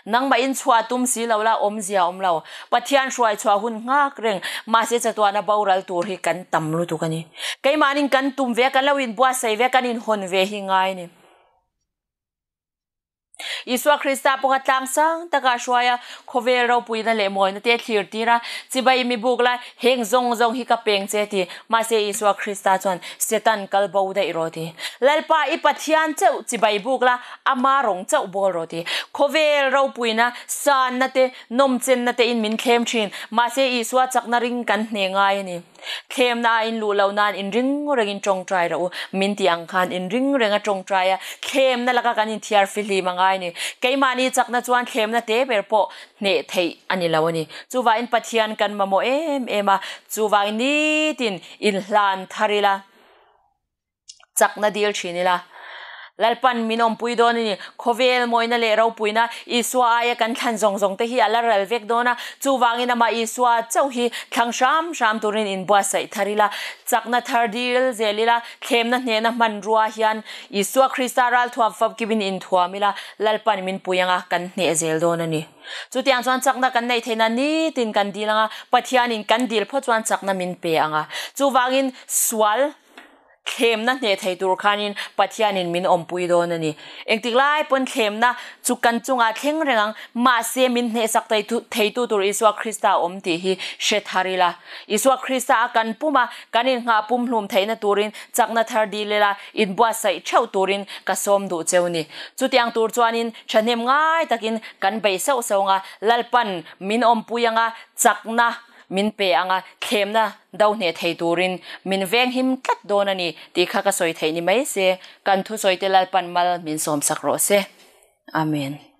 Nangmah in chhuah tum si lo la, awmzia awm lo. Pathian hruai chhuah hun nghak reng, mahse chatuahna boral tur hi kan tam lutuk a ni. Keimahnin kan tum ve a, kan lo inbuatsaih ve a, kan inhawn ve hi ngai a ni. Isua Krista pawh kha tlang sang taka a hruai a, khawvel ropuina leh mawina te a thlir tir a, chibai mi buk la, heng zawng zawng hi ka peng che ti. Mahse Isua Krista chuan, Setan kal bo daih rawh ti. Lalpa i Pathian chauh chibai buk la, Ama rawng chauh bawl rawh ti. Khawvel ropuina, sanna te, nawmchenna te in min thlem thin. Mahse Isua chakna ring kan hne ngai a ni. Thlemna a in luh loh nan in ring reng in tawngtai rawh u. Min tih ang khan in ring reng a tawngtai a, thlemna laka kan inthiar fihlim a ngai a ni. Keimahni chakna chuan thlemna te ber pawh hneh theih a ni lo a ni. Chuvangin Pathian kan mamawh em em a, chuvangin nitin inhlan thar ila. Chakna dil thin ila. Lalpan min awmpui dawn a ni. Khawvel mawina leh ropuina Isua aia kan thlan zawng zawng te hi a la ral vek dawn a. Chuvangin amah Isua chauh hi thlang hram hram turin inbuatsaih thar ila. Chakna thar dil zel ila, thlemna hnehna hmanrua hian Isua Krista ralthuam famkimin inthuam ila, Lalpan min pui anga kan hneh zel dawn a ni. Chutiang chuan chakna kan neih theihna nitin kan dil anga, Pathianin kan dil phawt chuan chakna min pe anga. Chuvangin sual. Thlemna hneh thei tur khanin Pathianin min awmpui dawn a ni. Engtik lai pawn thlemna chu kan chungah thleng reng ang, mahse min hnehsak theitu tur Isua Krista a awm tih hi hre thar ila. Isua Krista a kan pum a, kan innghah pumhlum theihna turin chakna thar dil ila, inbuatsaih theuh turin ka sawm duh cheu ni. Chutiang tur chuanin thahnem ngai takin kan bei sauh sauh ang a, Lalpan min awmpui ang a, chakna min pe ang a, thlemna do hneh thei turin min venghim tlat dawn a ni tih kha ka sawi theih ni mai se, kan thusawite Lalpan mal min sawmsak rawh se. Amen.